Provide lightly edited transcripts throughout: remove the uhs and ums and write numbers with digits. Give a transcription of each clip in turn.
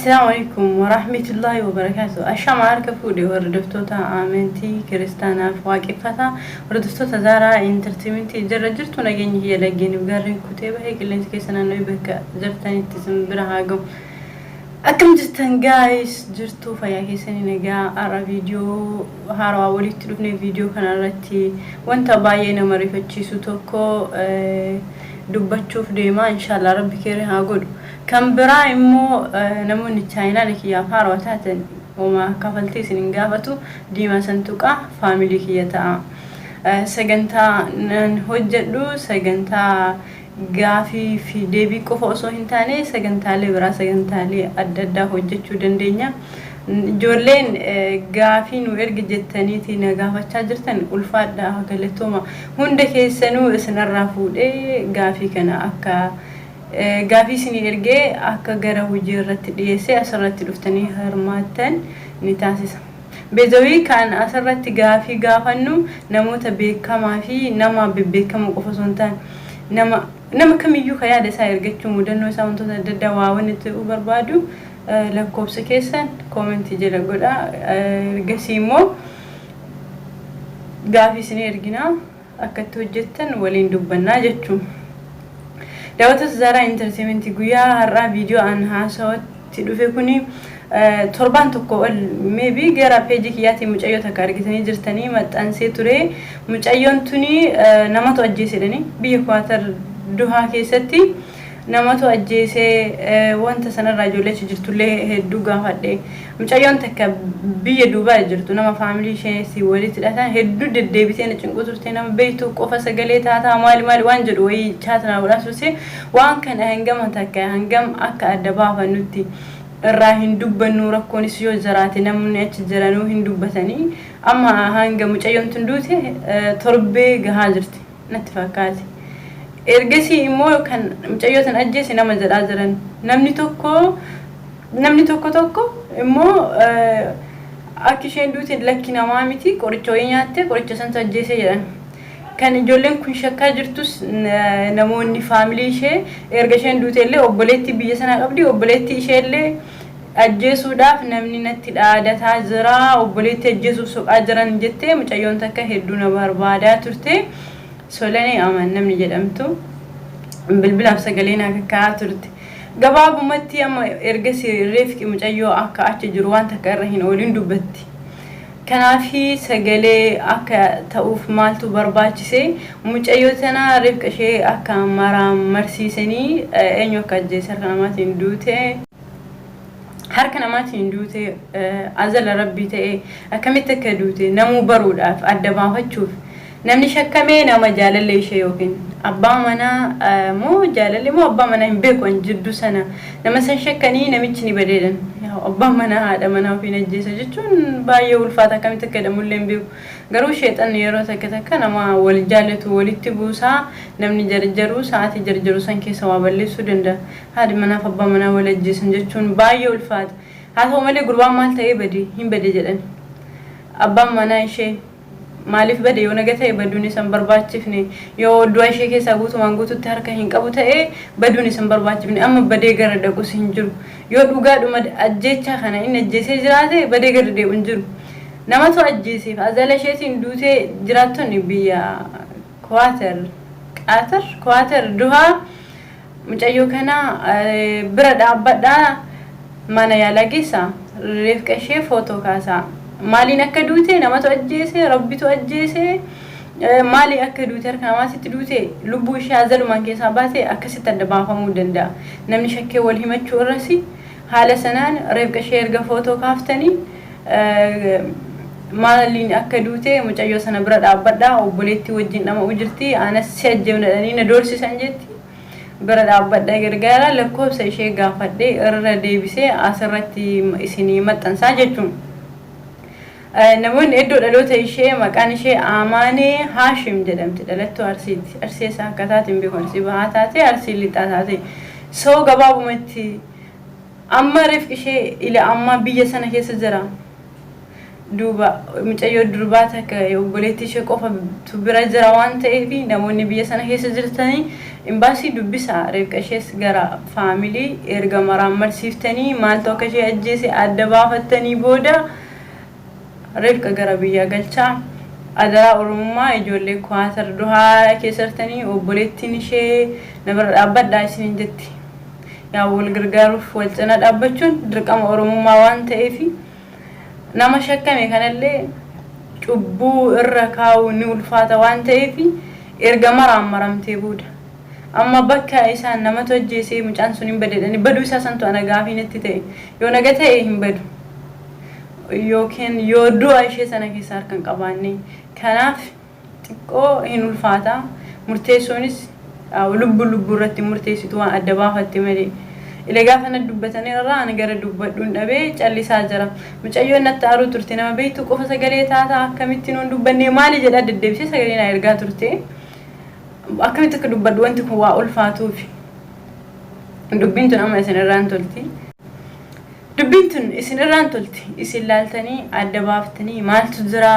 Assalaamu alaikum warahmatullahi wabarakaatu. Ashama harka fuudhe hordoftoota amantii kiristaanaaf waaqeffataa hordoftoota Zaaraa Entertainment jirra jirtu, nageenyi kiyya laggeeniif gaarreen kutee bahee qilleensi keessa naannoo bakka jirtanitti isin bira haa gahu. Akkam jirtan guys? Jirtu fayyaa keessanii? Nagaa. Har'a viidiyoo haarawaa walitti dhufne. Viidiyoo kana irratti wanta baay'ee nama rifachiisu tokko dubbachuuf deema. Inshaallah Rabbi keere haa godhu. Kan biraa immoo namoonni chaayinaala kiyyaaf haarawaa taatan homaa kafaltii isin hin gaafatu, diimaa san tuqaa family kiyya ta'a. Sagantaa nan hojjedhu sagantaa gaafii fi deebii qofa osoo hin taane, sagantaalee biraa, sagantaalee adda addaa hojjechuu dandeenya. Ijoolleen gaafii nu ergi jettaniiti na gaafachaa jirtan, ulfaadha, galatooma. Hunda keessanuu isinirraa fuudhee gaafii kana akka gaafii isinii ergee akka gara hojii irratti dhiyeessee asirratti dhuftanii hirmaattan ni taasisa. Beezawii kan asirratti gaafii gaafannu namoota beekamaa fi nama bebbeekamoo qofa osoo hin taane, nama kamiyyuu kan yaada isaa ergachuu, mudannoo isaa, wantoota adda addaa waa wanni ta'uu barbaadu, lakkoofsa keessan comment jala godha. Ergasii immoo gaafii isinii erginaa, akka itti hojjettan waliin dubbannaa jechuun. Daawwattoota Zaaraa Entertainment, guyyaa har'aa viidiyoo an haasawatti dhufe kuni torbaan tokko ol maybe gara page kiyyaatiin mucayyoo takka argitanii jirtanii maxxansee ture. Mucayyoon tuni namatu ajjeesedhani biyya Kuwaatar Duhaa keessatti namatu ajjeesee. Wanta sanarraa ijoollee achi jirtullee hedduu gaafadhe. Mucayyoon takka biyya duubaa jirtu nama family ishee si walitti hidhatan hedduu deddeebitee na cinquu turte. Nama beektu qofa sagalee taataa, maali maali waan jedhu wayii chat naa godhaa turte. Waan kana hangam takka hangam akka adda baafannutti irraa hin dubbannu, rakkoonis yoo jiraate namni achi jiranuu hin dubbatanii. Amma hanga mucayyoon tun duute torbee gahaa jirti natti fakkaate. Ergasii immoo kan mucayyoo tan ajjeese nama jedhaa jiran, namni tokko tokko immoo akka isheen duute lakki, namaa miti, qoricha wayii nyaatte, qoricha santu ajjeese jedhan. Kan ijoolleen kun shakkaa jirtus namoonni family ishee erga isheen duute illee obboleettii biyya sanaa qabdi, obboleettii ishee illee ajjeesuudhaaf namni natti dhaadataa jira, obboleettii ajjeesuuf soqaa jiran jettee mucayyoon takka hedduu na barbaadaa turte. Solanee Aman namni jedhamtu bilbilaaf sagalee naa kakkaa'aa turte. Gabaabumatti amma ergasii reefki mucayyoo akka achi jiru waan takka irra hin oolin dubbatti. Kanaafi sagalee akka ta'uuf maaltu barbaachise? Mucayyoo tana reefka ishee akka marsiisanii eenyu akka ajjeese, harka namaatiin duute. Harka namaatiin duute, azala Rabbii ta'e, akkamitti akka duute namuu baruudhaaf, adda baafachuuf, namni shakkamee nama jaalallee ishee yookiin abbaa manaa moo jaalallee moo abbaa manaa hin beeku an jidduu sana, nama san shakkanii namichi ni badeedhan. Abbaan manaa haadha manaa ofiin ajjeesa jechuun baay'ee ulfaata, akkamitti akka jedhamullee hin beeku. Garuu sheexanni yeroo takka takka nama wal jaallatu walitti buusaa, namni jarjaruu sa'aatii jarjaruu san keessa waa balleessuu danda'a. Haadhi manaaf abbaa manaa wal ajjeesan jechuun baay'ee ulfaata. Haa ta'u malee gurbaan maal ta'ee bade? Hin bade jedhan. Abbaan manaa ishee maaliif bade? Yoo naga ta'e baduun isa hin barbaachifne, yoo du'a ishee keessaa guutumaan guututti harka hin qabu ta'e baduun isa hin barbaachifne. Amma badee gara dhaqus hin jiru. Yoo dhugaadhuma ajjeechaa kana inni ajjeesee jiraate badee gara deebi'u hin jiru. Namatu ajjeeseef azala isheetiin duutee, jiraattonni biyya Kuwaater, Qaatar, Kuwaater Duhaa, mucayyoo kana bira dhaabbadhaa, mana yaalaa geessaa, reefqa ishee footoo kaasaa, maaliin akka duute, namatu ajjeese, Rabbitu ajjeese, maaliin akka duute, harka namaatitti duute, lubbuu ishee azalumaan keessaa baate, akkasitti adda baafamuu danda'a. Namni shakkee wal himachuu irras haala sanaan reefqa ishee erga footoo kaaftanii maaliin akka duute mucayyoo sana bira dhaabbadhaa. Obboleettii wajjin dhama'uu jirti, anas si ajjeefna jedhanii na doorsisan jetti. Bira dhaabbadha, gargaara. Lakkoofsa ishee gaafadhee irra deebisee asirratti isinii maxxansaa jechuun. Namoonni iddoo dhaloota ishee, maqaan ishee Amaanee Haashim jedhamti. Dhalattuu Arsiiti. Arsii eessa akka taate hin beeku. Arsii Bahaa taate, Arsii Lixaa taate. So gabaabumatti amma reefki ishee ila ammaa biyya sana keessa jira. Duuba mucayyoo durbaa takka obboleettii ishee qofatu bira jira waan ta'eef, namoonni biyya sana keessa jirtanii imbaasii dubbisaa. Reefqa ishees gara family erga maraan marsiiftanii, maaltu akka ishee ajjeese adda baafattanii booda, reefqa gara biyyaa galchaa. Adaraa Oromummaa, ijoollee Kuwaatar Duhaa keessa jirtanii, obboleettiin ishee na bira dhaabbadhaa isiniin jetti. Yaa, wal gargaaruuf wal cina dhaabbachuun dirqama Oromummaa waan ta'eef, nama shakkame kanallee cubbuu irra kaa'uu ni ulfaata waan ta'eef, erga maraan maramtee booda. Amma bakka isaan namatu ajjeesee, mucaan sun hin badedhani, baduu isaa santu ana gaafii natti ta'e. Yoo naga ta'e hin badu, yookiin yoo du'a ishee sana keessa harka hin qabaanne. Kanaaf xiqqoo hin ulfaata murteessuunis. Lubbuu lubbuu irratti murteessitu waan adda baafatte malee. Ile gaafa na dubbatanii irraa ani gara dubbadhuun dhabee callisaa jira. Mucayyoon natti aaruu turte, nama beektu qofa sagalee taataa, akkamitti nuun dubbannee maali jedhaa deddeebisee sagalee na ergaa turte. Akkamitti akka dubbadhu, wanti kun waa ulfaatuufi. Dubbiin tun amma isin irraan tolti. Dubbiin tun isin irraan tolti. Isin laaltanii adda baaftanii maaltu jira,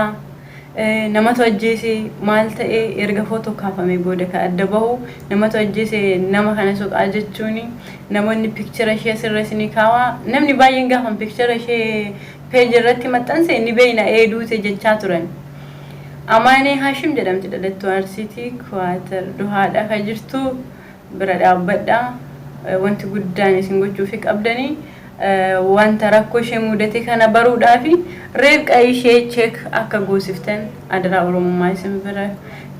namatu ajjeese, maal ta'e, erga footoo kaafamee booda kan adda bahu namatu ajjeese, nama kana soqaa jechuun namoonni picture ishee asirra isinii kaawaa. Namni baay'een gaafan picture ishee page irratti maxxanse ni beeyna eeduute jechaa turan. Amaanee Haashim jedhamti, dhalattuu Arsiitii, Kuwaatar Duhaadha kan jirtu. Bira dhaabbadha. Wanti guddaan isin gochuufi qabdanii wanta rakkoo ishee mudate kana baruudhaafi reefqa ishee check akka goosiftan adaraa Oromummaa isin bira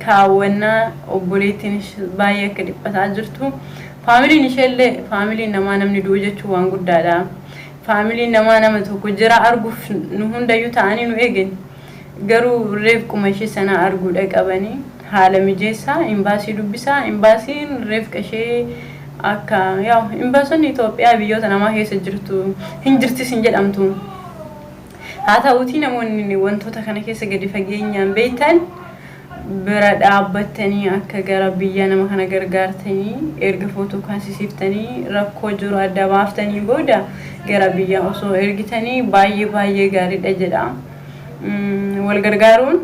kaawwannaa. Obboleettiin baay'ee akka dhiphataa jirtu. Familyn isheellee, familyn namaa, namni du'u jechuun waan guddaadha. Familyn namaa nama tokko jira arguuf nu hundayyuu ta'anii nu eegan. Garuu reefquma ishee sana arguudha qabanii haala mijeessaa, imbaasii dubbisaa, imbaasiin reefqa ishee akka yaa imbaasonni Itoophiyaa biyyoota namaa keessa jirtu hin jirtis hin jedhamtu. Haa ta'uutii, namoonni wantoota kana keessa gadi fageenyaan beektan bira dhaabbattanii akka gara biyya nama kana gargaartanii, erga footoo kaasisiiftanii, rakkoo jiru adda baaftanii booda gara biyya osoo ergitanii baay'ee baay'ee gaariidha jedha. Wal gargaaruun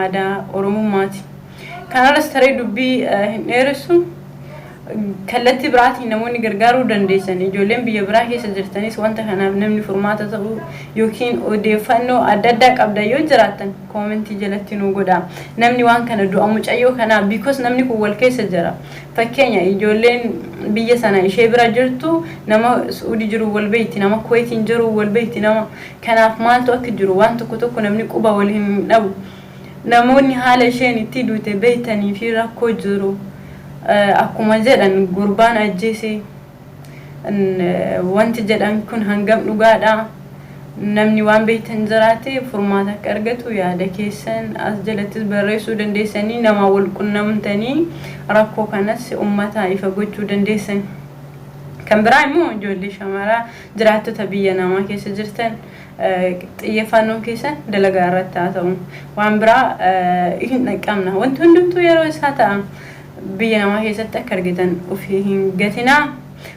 aadaa Oromummaati. Kanarras taree dubbii hin dheeressu. Kallattii biraatiin namoonni gargaaruu dandeessan, ijoolleen biyya biraa keessa jirtanis, wanta kanaaf namni furmaata ta'uu yookiin odeeffannoo adda addaa qabda yoo jiraattan, comment jalatti nu godha. Namni waan kana du'a mucayyoo kanaa, because namni kun wal keessa jira. Fakkeenya, ijoolleen biyya sana ishee bira jirtu nama Suudii jiru wal beeyti, nama Kuweetiin jiru wal beeyti, nama kanaaf maaltu akka jiru waan tokko tokko namni quba wal hin dhabu. Namoonni haala isheen itti duute beeytanii fi rakkoo jiru, akkuma jedhan gurbaan ajjeese wanti jedhan kun hangam dhugaadha, namni waan beektan jiraate, furmaata akka argatu yaada keessan as jalattis barreessuu dandeessanii, nama wal qunnamtanii rakkoo kanas ummata ifa gochuu dandeessan. Kan biraa immoo, ijoollee shamaraa jiraattota biyya namaa keessa jirtan, xiyyeeffannoon keessan dalagaa irratti haa ta'u. Waan biraa hin dhaqqabna. Wanti hundumtuu yeroo isaa ta'a. Biyya namaa keessatti akka argitan ofii hin gatinaa.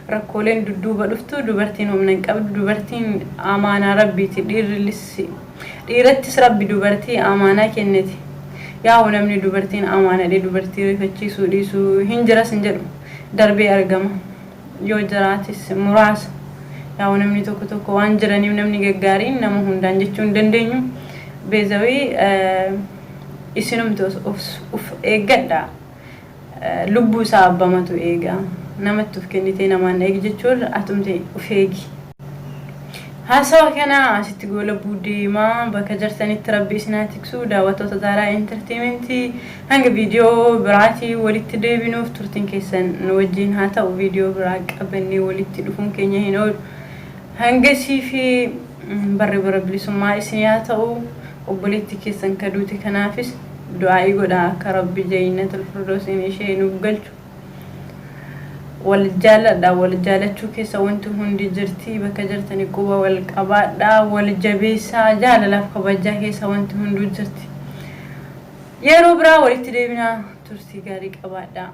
Rakkooleen dudduuba dhuftu, dubartiin humna hin qabdu, dubartiin amaanaa Rabbiiti. Dhiirattis Rabbi dubartii amaanaa kenneti. Yaa'u, namni dubartiin amaanadhe dubartii rifachiisuu dhiisuu hin jiras hin jedhu, darbee argama. Yoo jiraatis muraasa. Yaa'u, namni tokko tokko waan jiraniif, namni gaggaariin nama hundaan jechuu hin dandeenyu. Beezawii isinumti of eeggadha. Lubbuu isaa abbamatu eega. Namatti of kennitee namaan eegi jechuun atumti of eegi. Haasawa kana asitti goolabuu deemaa. Bakka jirtanitti Rabbi isin haa tiksu. Daawwattoota Zaaraa Entertainment, hanga viidiyoo biraatii walitti deebinuuf turtiin keessan nu wajjin haa ta'u. Viidiyoo biraa qabannee walitti dhufuun keenya hin oolu. Hangasii fi barri bara bilisummaa isin haa ta'u. Obboleettii keessan kaduute kanaafis du'aa'ii godhaa, akka Rabbi Jannatul Firdoosiin ishee nuuf galchu. Wal jaaladha, wal jaalachuu keessa wanti hundi jirti. Bakka jirtani quba wal qabaadha, wal jabeessaa, jaalalaaf kabajaa keessa wanti hunduu jirti. Yeroo biraa walitti deebinaa, turtii gaarii qabaadha.